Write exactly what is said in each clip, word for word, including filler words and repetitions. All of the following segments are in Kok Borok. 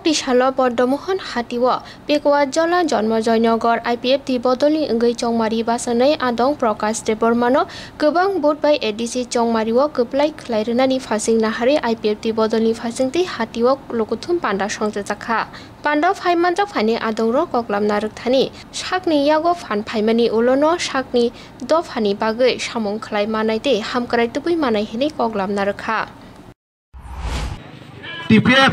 Tisalo Boddomohon hatio Pekwa Jola Jonmojoynagar I P F T bodolni wngwi chongmari bwswknwi adong Prakash Debbarmano kwbang vote bai A D C chongmario kwplai khlai rwnani phasing naharwi I P F T bodolni phasingtwi hatio lukuthum panda songchajakha. Panda phai manjak phaini adongrok koklamna rwkthani sakni yago phan phaimani ulono sakni dophani bagwi samung khlai manai tei hamkrai tubui manai hwnwi koklamna rwkha. T P F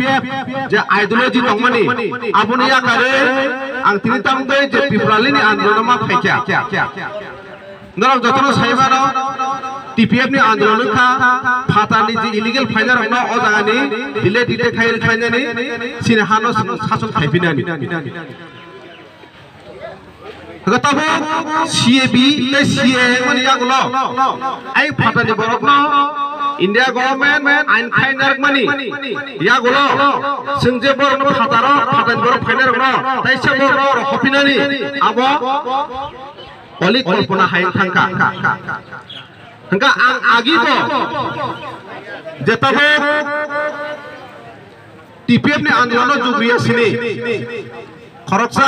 je ideology tongmani, aboni yakarwi ang tini tamtwi je Tipralini andolonma phaikha. Norok jotono saimano, T P F ni andolon wngkha phatarni je illegal phainarokno o jagani delay detect khai rwkhlainani, chini hano sason khaiphinani. Hwnkhe tabuk C A B tei C A A wngmani yagulo ai phatani borokno India government ain khai narwkmani yagulo chwng je borokno phataro, phatani borok phainai rokno taisa borokno rohorphinani abo olik kolpona hai wng thangkha. Hwnkhe ang agibo je tabuk T P F ni andolono jugriya sini khoroksa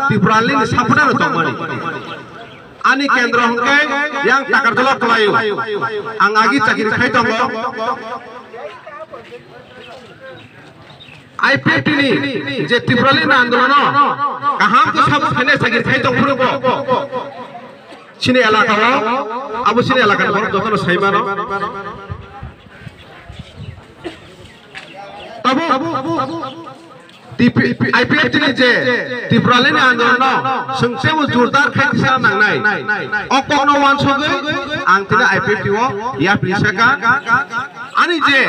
Tipralini supporter tongmani. Ani kendro hwnkhe yang Takarjala kwlaio. Ang agi chakiri khai tongo. I P F T ni je Tipralini andolono kaham khe support khainai chakiri khai tong phuru bo. Chini elaka o, abo chini elaka ni borok jotono sai mano. Tabuk, T P, I P F T ni je Tipralini andolon no chwng teibo jordar khai kisa nangnai. O kokno wansugwi ang tini I P F T o yapri saka. Ani je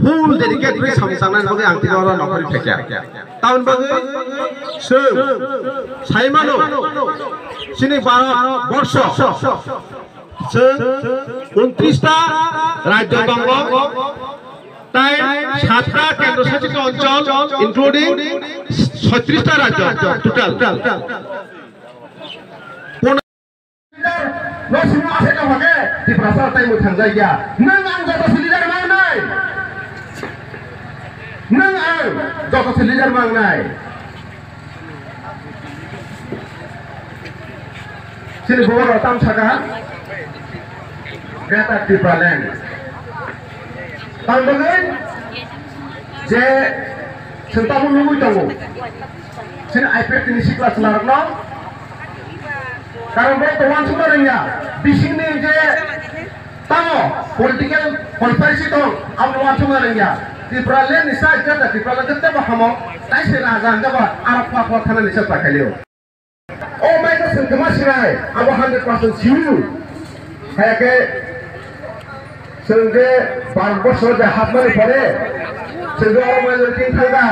full dedicate khe samung tangnani bagwi ang tini oro nokharwi phaikha. Tamoni bagwi chwng sai mano, chini Bharat borsho chwng untris ta rajyo tongo, tai sat ta kendro shasito onchol, including soitris ta rajyo total. No simo asai tong khe Tiprasa tai mwthang jai ya. Nwng ang joto se leader mang nai. Nwng ang joto se leader mang nai. Chini bubur tam saka. Greater Tipraland. Tang bagwi je chwng tabuk nugwi tongo. Chini I P F T ni sikla chwlarokno. Karon borok to wansukna rwngya, bisingni je tamo political conspiracy tong, abo wansukna rwngya. Tipraland ni sa jeta Tipraland jeta bo hamo, tai se raja jeta bo aro kwa kwa thana ni sa pakalio. O mai ko sengkema sinai, abo hundred percent siu. Kaya ke Chwng je Bharat borsho je hapmani pore, chwng je oro majority wngkha da.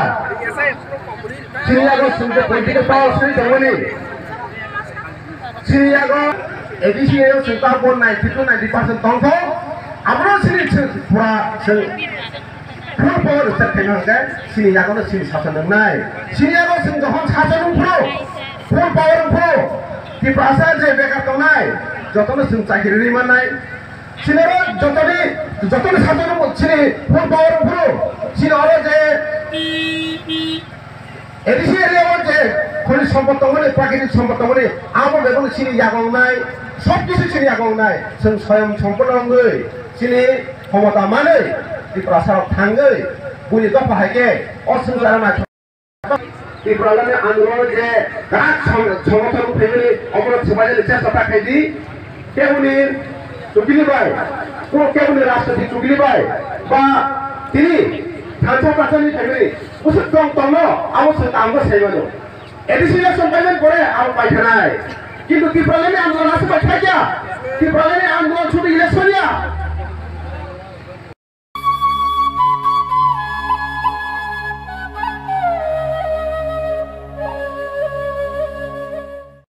Chini yago chwng je political power sini tongmani. Chini yago A D C A o chwng ta bo ninety to ninety percent tongkho. Abono chini chwng pura chwng full power rwchap khaima hwnkhe chini yagono chini sasan wngnai. Chini yago chwng jokhon sasan wngphuru, full power wngphuru, Tiprasa je bekar tongnai, jotono chwng chakiri rwi mannai. Chini oro jotoni, jotoni sajono chini full power phuru, chini oro je A D C area o je khoni sompot tongmani, prakitik sompot tongmani, abo bebakno chini yago wngnai, sob kisu chini yago wngnai. Chwng soyam sompurno wngwi chini khomota manwi Tiprasa rok thangwi buini dopha hai khe o swngcharo naithok. Tipralani andolon je kwrak song-, songothon phaimani oborok swbaijani chesta ta khaidi. Keboni chukili bai, ko keboni rashtrapati chukili bai, ba tini thansa tachani phaimani bwswk tong tongno abo chwng tabukno sai mano. A D C election paimani pore abo paikhanai. Kintu Tipralani andolon aswk paikha kya? Tipralani